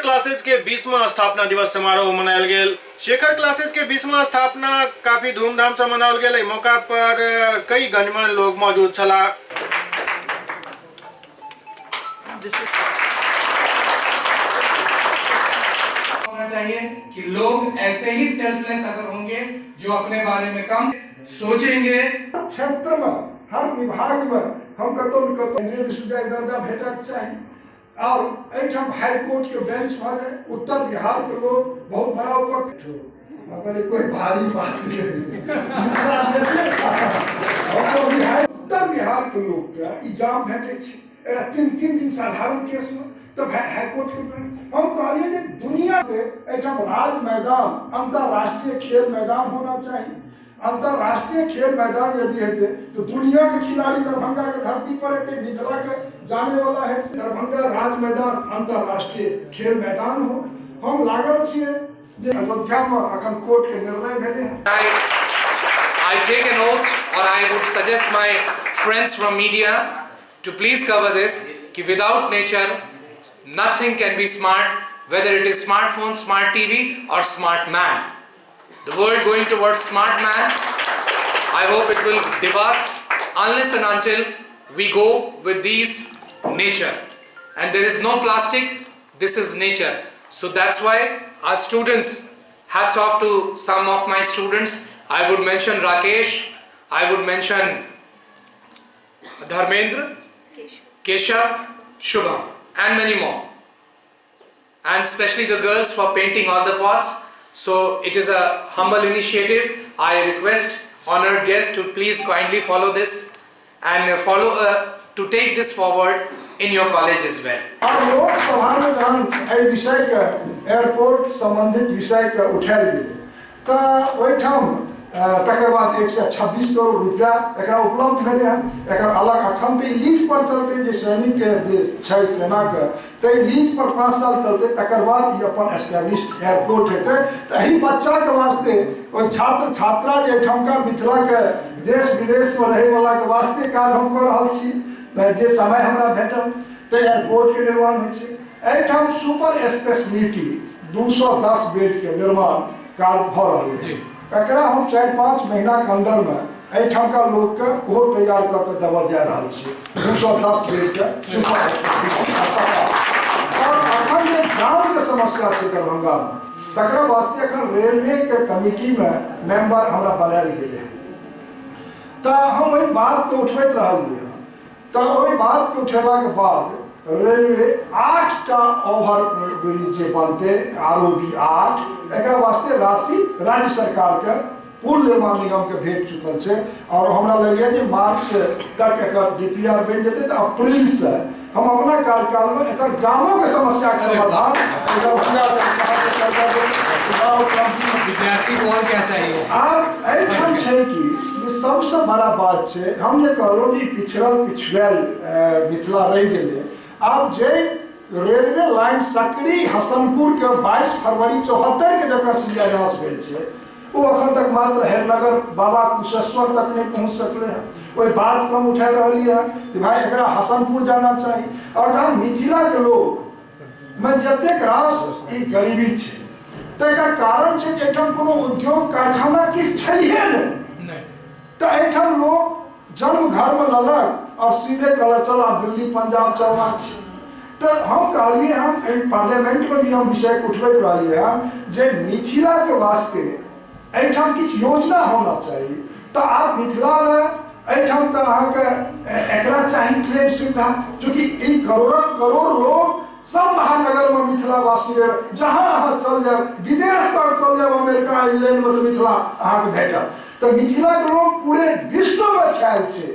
Classes के 20वां स्थापना दिवस समारोह मनायल गेल। शेखर क्लासेज के 20वां स्थापना काफी धूमधाम से मनाओल गेल। एहि मौका पर कई गणमान्य लोग मौजूद छलाह। होना चाहिए कि लोग ऐसे ही सेल्फलेस अगर होंगे जो अपने बारे में कम सोचेंगे। क्षेत्र में हर विभाग में हम कतौ न कतौ केंद्रीय विश्वविद्यालय दर्जा भेटक चाही और एहिठाम हाईकोर्ट के बेंच भऽ जाए। उत्तर बिहार के लोग बहुत बड़ा उपकृत। कहलियै कोई भारी बात नहीं, मिथिला देशे हम उत्तर बिहार के लोग के ई जाम भेटै छै। एकरा 3-3 दिन साधारण केस में तो हाईकोर्ट के बेंच। हम कहलियै जे दुनिया के एहिठाम राज मैदान अंतरराष्ट्रीय खेल मैदान होना चाहिए। अंतरराष्ट्रीय खेल मैदान यदि हेतै तो दुनिया के खिलाड़ी दरभंगा के धरती पर हेतै, मिथिला के जाने वाला है। दरभंगा राज मैदान अंतरराष्ट्रीय खेल मैदान हो। हम लागल छियै जे अयोध्या में अखन कोर्ट के निर्णय भेलै हँ। I take an oath, or I would suggest my friends from media to please cover this, कि without nature nothing can be smart, whether it is smartphone, smart TV or smart man. The world going towards smart man, I hope it will devastate unless and until we go with these nature. And there is no plastic, this is nature. So that's why our students, hats off to some of my students. I would mention Rakesh, I would mention Dharmendra, Keshav, Shubham, and many more. And especially the girls for painting all the pots. So it is a humble initiative. I request honored guests to please kindly follow this and follow to take this forward in your college as well. और लोकसभा में जहन एहि विषय के airport संबंधित विषय के उठायल गेलै तऽ ओहिठाम तकर बाद 126 करोड़ रुपया एकरा उपलब्ध भेलै हन। एकर अलग अखन तऽ ई लीज पर चलतै, जे सैनिक के जे छै सेना के, तऽ ई लीज पर 5 साल चलतै, तकर बाद ई अपन एस्टेब्लिश एयरपोर्ट हेतै। तऽ एहि बच्चाके वास्ते ओहि छात्र छात्रा जे एहिठामका मिथिलाके देश विदेशमे रहैवलाके वास्ते काज हम कऽ रहल छी। जे समय हमरा भेटल तऽ एयरपोर्टके निर्माण होइ छै। एहिठाम सुपर स्पेशलिटी 210 बेडके निर्माण कार्य भऽ रहल है। एकरा हम 4-5 महीनाके अंदरमे एहिठामका लोकके ओहो तैयार कऽ के देबऽ जा रहल छी। 210 बेडके सुपर स्पेशलिटी। और अखन जे जामके समस्या छै दरभंगामे, तकरा वास्ते अखन रेलवेके कमिटीमे मेंबर हमरा बनायल गेलै हँ। तऽ हम ओहि बातके उठबैत रहलियै हँ। तऽ ओहि बातके उठेलाके बाद रेलवे 8टा ओवर ब्रिज जे बनतै, ROB 8, एकरा वास्ते राशि राज्य सरकारके पुल निर्माण निगमके भेट चुकल छै। और हमरा लगैए जे मार्च तक एकर DPR बनि जेतै तऽ अप्रैल से हम अपना कार्यकालमे एकर जामोके समस्याके समाधान विद्यार्थी को और क्या चाहिए। आब एहिठाम छै कि सबसँ बड़ा बात छै, हम जे कहलहुँ जे पिछड़ल पिछुआयल मिथिला रहि गेलै। आब जे रेलवे लाइन सकरी हसनपुर के 22 फरवरी 74 के जकर शिलान्यास भेल छै, ओ अखन तक मात्र हेरनगर बाबा कुशेश्वर तक नहीं पहुँच सकले हैं। ओहि बात को हम उठा रहलियै हँ कि भाई एकरा हसनपुर जाना चाही। और जहाँ मिथिला के लोग में जतेक रास ई गरीबी छै, तकर कारण छै जे एहिठाम कोनो उद्योग कारखाना किछु छैहे नहि। तऽ एहिठाम लोग जन्म घर में लेलक और सीधे कहलक चल आब दिल्ली पंजाब चलना छै। तऽ हम कहलियै हँ, एहि पार्लियामेंट में भी हम विषय के उठबैत रहलियै हँ जे मिथिला के वास्ते एहिठाम किछु योजना होना चाही। तऽ आब मिथिला लए एहिठाम तऽ अहाँके एकरा चाही ट्रेन सुविधा, चूँकि ई करोड़क करोड़ लोग सब महानगर में मिथिलावासी रहे। जहाँ अहाँ चल जायब, विदेश तक चल जायब, अमेरिका इंग्लैंड में तऽ मिथिला अहाँके भेटत। तऽ मिथिलाके लोग पूरे विश्वमे छायल छै।